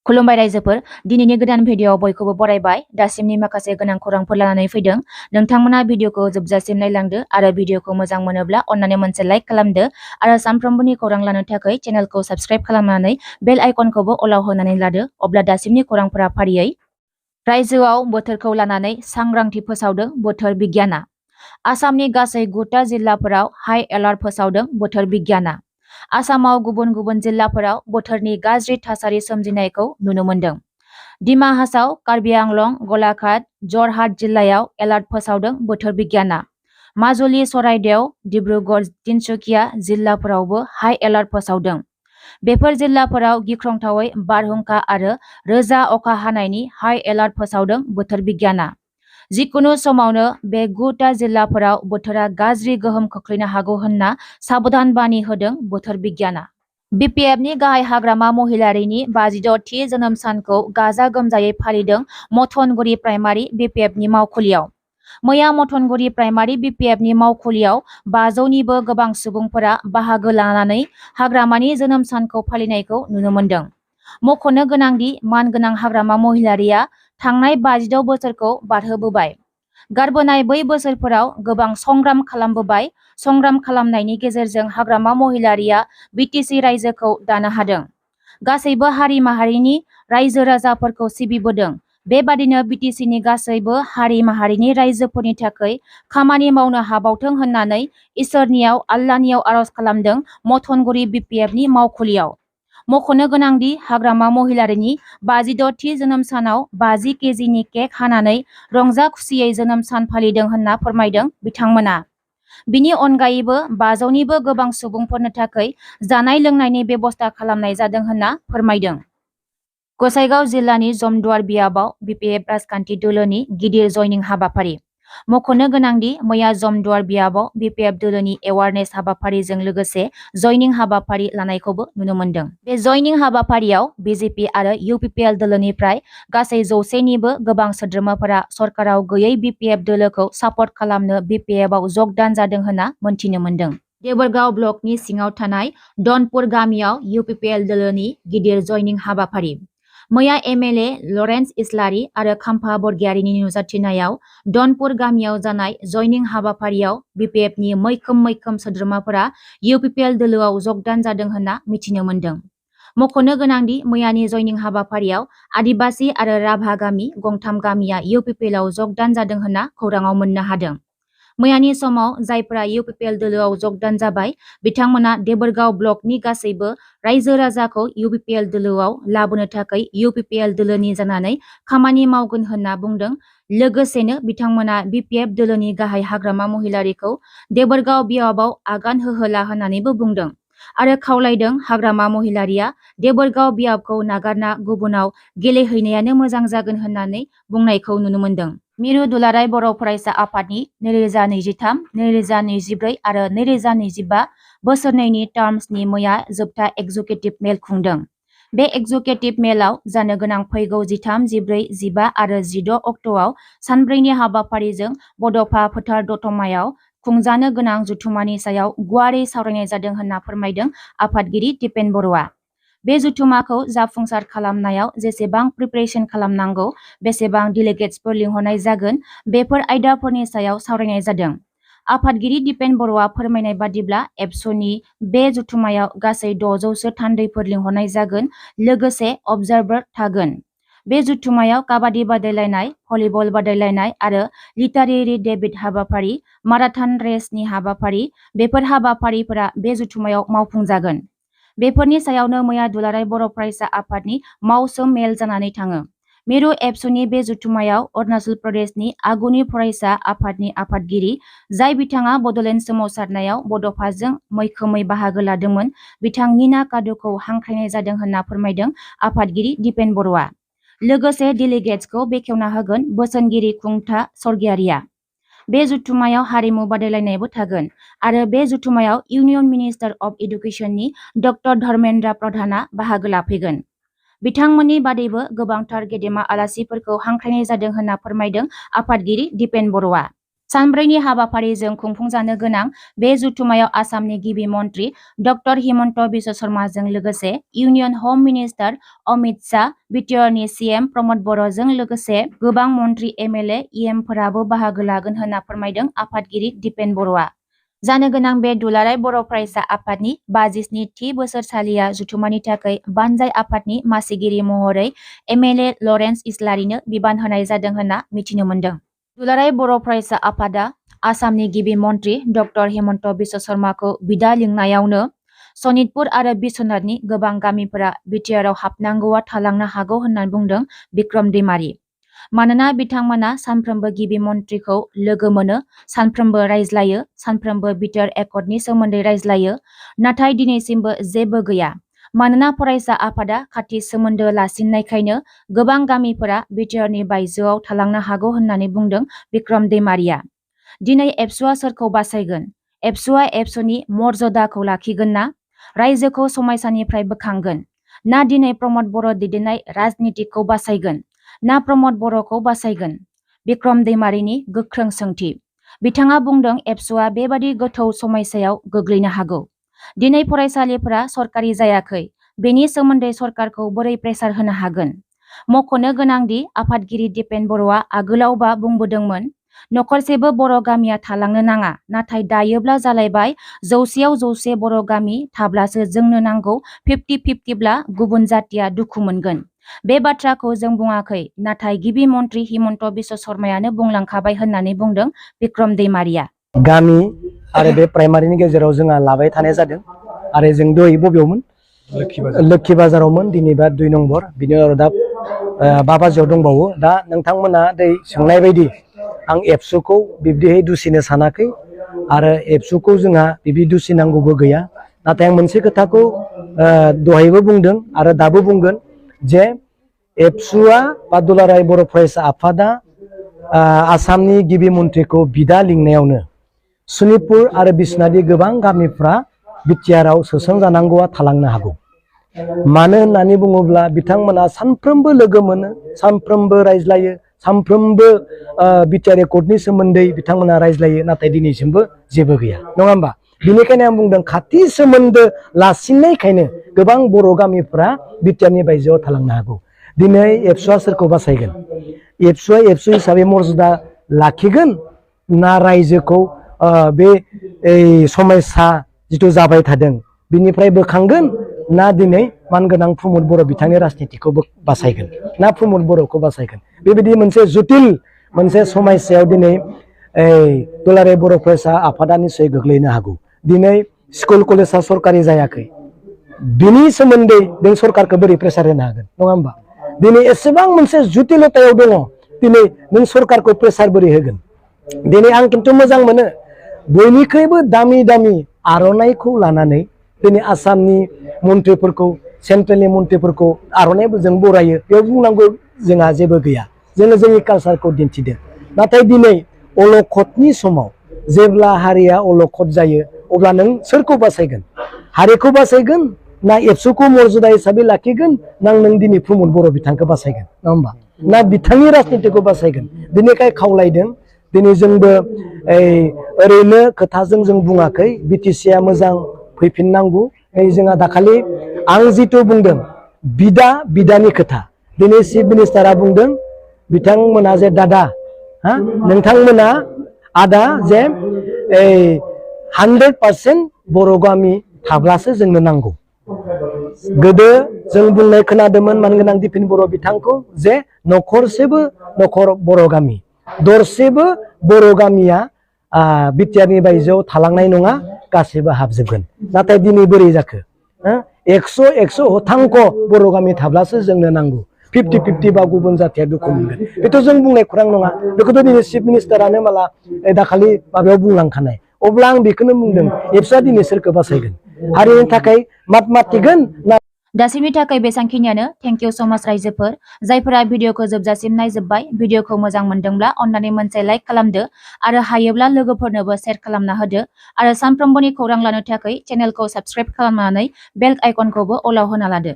खुलुमबाय रायजोफोर, दिनैनि गोदान भिडिअआव बयखौबो बरायबाय। दासिमनि माखासे गोनां खौरांफोर लानानै फैदों। नोंथांमोना भिडिअखौ जोबजासिम नायलांदो आरो भिडिअखौ मोजां मोनोब्ला अन्नानै मोनसे लाइक खालामदो आरो सानफ्रोमबोनि खौरां लानो थाखाय चेनेलखौ साबस्क्राइब खालामनानै बेल आइकनखौबो अलाव होनानै लादो। अब्ला दासिमनि खौरांफोरा फारियै। रायजोआव बोथोरखौ लानानै सांग्रांथि फोसावदों बोथोर बिगियाना। आसामनि गासै 9टा जिल्लाफोराव हाई एलार्ट फोसावदों बोथोर बिगियाना। आसामाव गुबुन गुबुन जिल्लाफोराव बोथोरनि गाज्रि थासारि सोमजिनायखौ नुनो मोन्दों। दिमा हासाव, कार्बि आंलं, गलाघाट, जरहाट जिल्लायाव एलार्ट फोसावदों बोथोर बिगियाना। माजुलि, चराइदेव, डिब्रुगड़, तिनसुकिया जिल्लाफोरावबो हाई एलार्ट फोसावदों। बेफोर जिल्लाफोराव गिख्रंथावै बारहुंखा आरो रोजा अखा हानायनि हाई एलार्ट फोसावदों बोथोर बिगियाना। जिकुनु समावनो बे 9टा जिल्लाफोराव बोथोरा गाज्रि गोहोम खोख्लैनो हागौ होनना साबधान बानि होदों बोथोर बिगियाना। बिपिएफनि गाहाय हाग्रामा महिलारिनि 56थि जोनोम सानखौ गाजा गोमजायै फालिदों मथनगुरि प्राइमारि बिपिएफनि मावखुलियाव। मैया मथनगुरि प्राइमारि बिपिएफनि मावखुलियाव 500निबो गोबां सुबुंफोरा बाहागो लानानै हाग्रामानि जोनोम सानखौ फालिनायखौ नुनो मोन्दों। मख'नो गोनांदि मानगोनां हाग्रामा महिलारिया थांनाय 56 बोसोरखौ बारहोबोबाय। गारबोनाय बै बोसोरफोराव गोबां संग्राम खालामबोबाय। संग्राम खालामनायनि गेजेरजों हाग्रामा महिलारिया बिटिसि रायजोखौ दानो हादों। गासैबो हारि माहारिनि रायजो राजाफोरखौ सिबिबोदों। बेबादिनो बिटिसिनि गासैबो हारि माहारिनि रायजोफोरनि थाखाय खामानि मावनो हाबावथों होननानै इसोरनियाव आल्लानियाव आरज खालामदों मथनगुरि बिपिएफनि मावखुलियाव। मख'नो गोनांदि हाग्रामा महिलारिनि 56थि जोनोम सानाव 50 केजिनि केक हानानै रंजा खुसियै जोनोम सान फालिदों होनना फोरमायदों बिथांमोना। बिनि अनगायैबो 500निबो गोबां सुबुंफोरनो थाखाय जानाय लोंनायनि बेबस्था खालामनाय जादों होनना फोरमायदों। गसाइगाव जिल्लानि जमदुवार बियाबाव बिपिएफ राजखान्थि दोलोनि गिदिर जयनिं हाबाफारि। मख'नो गोनांदि मैया जमदुवार बियाबाव बिपिएफ दोलोनि एवारनेस हाबाफारिजों लोगोसे जयनिं हाबाफारि लानायखौबो नुनो मोन्दों। बे जयनिं हाबाफारियाव बिजेपि आरो इउपिपिएल दोलोनिफ्राय गासै 100निबो गोबां सोद्रोमाफोरा सरकाराव गैयै बिपिएफ दोलोखौ सापर्ट खालामनो बिपिएफआव जगदान जादों होनना मोनथिनो मोन्दों। देबोरगाव ब्लकनि सिङाव थानाय डनपुर गामियाव इउपिपिएल दोलोनि गिदिर जयनिं हाबाफारि। मैया एमएलए लरेन्स इस्लारि आरो खाम्फा बरगयारिनि नुजाथिनायाव डनपुर गामियाव जानाय जयनिं हाबाफारियाव बिपिएफनि मैखोम सोद्रोमाफोरा इउपिपिएल दोलोआव जगदान जादों होनना मिथिनो मोन्दों। मख'नो गोनांदि मैयानि जयनिं हाबाफारियाव आदिबासि आरो राभा गामि गंथाम गामिया इउपिपिएलआव जगदान जादों होनना खौराङाव मोननो हादों। मैयानि समाव जायफोरा इउपिपिएल दोलोआव जगदान जाबाय बिथांमोना देबोरगाव ब्लकनि गासैबो रायजो राजाखौ इउपिपिएल दोलोआव लाबोनो थाखाय इउपिपिएल दोलोनि जानानै खामानि मावगोन होनना बुंदों। लोगोसेनो बिथांमोना बिपिएफ दोलोनि गाहाय हाग्रामा महिलारिखौ देबोरगाव बियाबाव आगान होहोला होननानैबो बुंदों आरो खावलायदों हाग्रामा महिलारिया देबोरगाव बियाबखौ नागारना गुबुनाव गेलेहैनायानो मोजां जागोन होननानै बुंनायखौ नुनो मोन्दों। मिरु दुलाराय बर' फरायसा आफादनि 2023, 2024 आरो 2025 बोसोरनैनि टार्म्सनि मैया जोबथा एग्जिकिउटिभ मेल खुंदों। बे एग्जिकिउटिभ मेलाव जानो गोनां फैगौ 13, 14, 15 आरो 16 अक्ट'आव सानब्रैनि हाबाफारिजों बड'फा फोथार दतमायाव खुंजानो गोनां जथुमानि सायाव गुवारै सावरायनाय जादों होनना फोरमायदों आफादगिरि दिपेन बर'आ। बे जथुमाखौ जाफुंसार खालामनायाव जेसेबां प्रिपेरेसन खालामनांगौ, बेसेबां डेलिगेट्सफोर लिंहरनाय जागोन, बेफोर आयदाफोरनि सायाव सावरायनाय जादों। आफादगिरि दिपेन बर'आ फोरमायनाय बादिब्ला एबसुनि बे जथुमायाव गासै 600सो थान्दैफोर लिंहरनाय जागोन, लोगोसे अबजारभार थागोन। बे जथुमायाव काबादि बादायलायनाय, भलिबल बादायलायनाय आरो लिटारेरि डेबेट हाबाफारि, माराथन रेसनि हाबाफारि, बेफोर हाबाफारिफोरा बे जथुमायाव मावफुंजागोन। बेफोरनि सायावनो मैया दुलाराय बर' फरायसा आफादनि मावसोम मेल जानानै थाङो। मिरु एबसुनि बे जथुमायाव अरुणाचल प्रदेशनि आगुनि फरायसा आफादनि आफादगिरि, जाय बिथाङा बड'लेण्ड सोमावसारनायाव बड'फाजों मैखोमै बाहागो लादोंमोन, बिथां नीना कादुखौ हांख्रायनाय जादों होनना फोरमायदों आफादगिरि दिपेन बर'आ। लोगोसे डेलिगेट्सखौ बेखेवना होगोन बोसोनगिरि खुंथा सरगियारिया। बे जथुमायाव हारिमु बादायलायनायबो थागोन आरो बे जथुमायाव इउनियन मिनिस्टार अफ इडुकेसननि डक्टर धर्मेन्द्र प्रधानआ बाहागो लाफैगोन। बिथांमोननि बादैबो गोबांथार गेदेमा आलासिफोरखौ हांख्रायनाय जादों होनना फोरमायदों आफादगिरि दिपेन बर'आ। सानब्रैनि हाबाफारिजों खुंफुंजानो गोनां बे जथुमायाव आसामनि गिबि मन्त्रि डक्टर हिमन्त बिश्व शर्माजों लोगोसे इउनियन हम मिनिस्टार अमित शाह, बिटिआरनि सीएम प्रमद बर'जों लोगोसे गोबां मन्त्रि एमएलए इएमफोराबो बाहागो लागोन होनना फोरमायदों आफादगिरि दिपेन बर'आ। जानो गोनां बे दुलाराय बर' फरायसा आफादनि 57थि बोसोरसालिया जथुमानि थाखाय बानजाय आफादनि मासिगिरि महरै एमएलए लरेन्स इस्लारिनो बिबान होनाय जादों होनना मिथिनो मोन्दों। दुलाराय बर' फरायसा आफादा आसामनि गिबि मन्त्रि डक्टर हिमन्त बिश्व शर्माखौ बिदा लिंनायावनो सनितपुर आरो बिश्वनाथनि गोबां गामिफोरा बिटिआरआव हाबनांगौआ थालांनो हागौ होनना बुंदों बिक्रम दैमारी। मानोना बिथांमोना सानफ्रोमबो गिबि मन्त्रिखौ लोगो मोनो, सानफ्रोमबो रायज्लायो, सानफ्रोमबो बिटिआर एकर्डनि सोमोन्दै रायज्लायो, नाथाय दिनैसिमबो जेबो गैया। मानोना फरायसा आफादा खाथि सोमोन्दो लासिननायखायनो गोबां गामिफोरा बिटिआरनि बायजोआव थालांनो हागौ होननानै बुंदों बिक्रम दैमारिया। दिनै एबसुआ सोरखौ बासायगोन? एबसुआ एबसुनि मर्यादाखौ लाखिगोन ना? रायजोखौ समायसानिफ्राय बोखांगोन ना? दिनै प्रमद बर' दैदेननाय राजनितिखौ बासायगोन ना प्रमद बर'खौ बासायगोन? बिक्रम दैमारिनि गोख्रों सोंथि। बिथाङा बुंदों एबसुआ बेबादि गोथौ समस्यायाव गोग्लैनो हागौ। दिनै फरायसालिफोरा सरकारि जायाखै, बेनि सोमोन्दै सरकारखौ बोरै प्रेसार होनो हागोन? मख'नो गोनांदि आफादगिरि दिपेन बर'आ आगोलावबा बुंबोदोंमोन नखरसेबो बर' गामिया थालांनो नाङा, नाथाय दायोब्ला जालायबाय 100आव 100 बर' गामि थाब्लासो जोंनो नांगौ, 50-50ब्ला गुबुन जातिया दुखु मोनगोन। बे बाथ्राखौ जों बुङाखै, नाथाय गिबि मन्त्रि हिमन्त बिश्व शर्मायानो बुंलांखाबाय होननानै बुंदों बिक्रम दैमारिया। गामि आरो बे प्राइमारिनि गेजेराव जोंहा लाबाय थानाय जादों आरो जों दहाय बबेयावमोन? लोक्षी बाजारावमोन, दिनैबा 2 नम्बर, बिनि उनाव दा 5 बाजियाव दंबावो। दा नोंथांमोना दै सोंनाय बायदि आं एबसुखौ बिब्दिहाय दुसिनो सानाखै आरो एबसुखौ जोंहा बिब्दि दुसिनांगौबो गैया। नाथाय आं मोनसे खोथाखौ दहायबो बुंदों आरो दाबो बुंगोन जे एबसुआ बा दुलाराय बर' फरायसा आफादा आसामनि गिबि मन्त्रिखौ बिदा लिंनायावनो सनितपुर आरो बिश्वनाथनि गोबां गामिफ्रा बिटिआरआव सोसनजानांगौआ थालांनो हागौ। मानो होननानै बुङोब्ला बिथांमोना सानफ्रोमबो लोगो मोनो, सानफ्रोमबो रायज्लायो, सानफ्रोमबो बिटिआर एकर्डनि सोमोन्दै बिथांमोना रायज्लायो, नाथाय दिनैसिमबो जेबो गैया, नङा होमबा? बेनिखायनो आं बुंदों खाथि सोमोन्दो लासिननायखायनो गोबां बर' गामिफ्रा बिटिआरनि बायजोआव थालांनो हागौ। दिनै एबसुआ सोरखौ बासायगोन? एबसुआ एबसु हिसाबै मर्यादा लाखिगोन ना रायजोखौ बे समस्या जिथु जाबाय थादों बिनिफ्राय बोखांगोन ना दिनै मानगोनां प्रमद बर' बिथांनि राजनितिखौ बासायगोन ना प्रमद बर'खौ बासायगोन? बेबायदि मोनसे जटिल मोनसे समस्यायाव दिनै दुलाराय बर' फरायसा आफादा निसय गोग्लैनो हागौ। दिनै स्कुल कलेजा सरकारि जायाखै, बिनि सोमोन्दै जों सरकारखौ बोरै प्रेसार होनो हागोन, नङा होमबा? दिनै एसेबां मोनसे जुटिलतायाव दङ, दिनै नों सरकारखौ प्रेसार बोरै होगोन? दिनै आं खिन्थु मोजां मोनो बयनिख्रुइबो दामि दामि आर'नाइखौ लानानै दिनै आसामनि मन्त्रिफोरखौ, सेन्ट्रेलनि मन्त्रिफोरखौ आर'नाइजों बरायो, बेयाव बुंनांगौ जोंहा जेबो गैया। जोङो जोंनि कालसारखौ दिन्थिदों। नाथाय दिनै अलखदनि समाव जेब्ला हारिया अलखद जायो अब्ला नों सोरखौ बासायगोन? हारिखौ बासायगोन ना एबसुखौ मर्यादा हिसाबै लाखिगोन ना नों दिनै प्रमद बर' बिथांखौ बासायगोन, नङा होमबा? ना बिथांनि राजनितिखौ बासायगोन? बेनिखाय खावलायदों दिनै जोंबो ओरैनो खोथाजों जों बुङाखै बिटिसिआ मोजां फैफिननांगौ। जोंहा दाखालि आं जिथु बुंदों बिदानि खोथा, दिनै चिफ मिनिस्टारा बुंदों बिथांमोना जे दादा नोंथांमोना आदा जे 100% बर' गामि थाब्लासो जोंनो नांगौ। गोदो जों बुंनाय खोनादोंमोन मानगोनां दिपेन बर' बिथांखौ जे नखरसेबो नखर बर' गामि, दरसेबो बर' गामिया बिटिआरनि बायजोआव थालांनाय नङा, गासैबो हाबजोबगोन। नाथाय दिनै बोरै जाखो? 100 हथांख बर' गामि थाब्लासो जोंनो नांगौ, 50-50 बा गुबुन जाथिया दुखु मोनगोन। बेथ' जों बुंनाय खुरां नङा, बेखौथ' दिनै चिफ मिनिस्टारानो माला दाखालि माबायाव बुंलांखानाय। अब्ला आं बेखौनो बुंदों एबसुआ दिनै सोरखौ बासायगोन? हारिनि थाखाय मात मातिगोन ना? दासिमनि थाखाय बेसांखिनियानो। थेंक इउ सो माच रायजोफोर, जायफोरा भिडिअखौ जोबजासिम नायजोब्बाय। भिडिअखौ मोजां मोनदोंब्ला अन्नानै मोनसे लाइक खालामदो आरो हायोब्ला लोगोफोरनोबो शेयार खालामना होदो आरो सानफ्रोमबोनि खौरां लानो थाखाय चेनेलखौ साबस्क्राइब खालामनानै बेल आइकनखौबो अलाव होना लादो।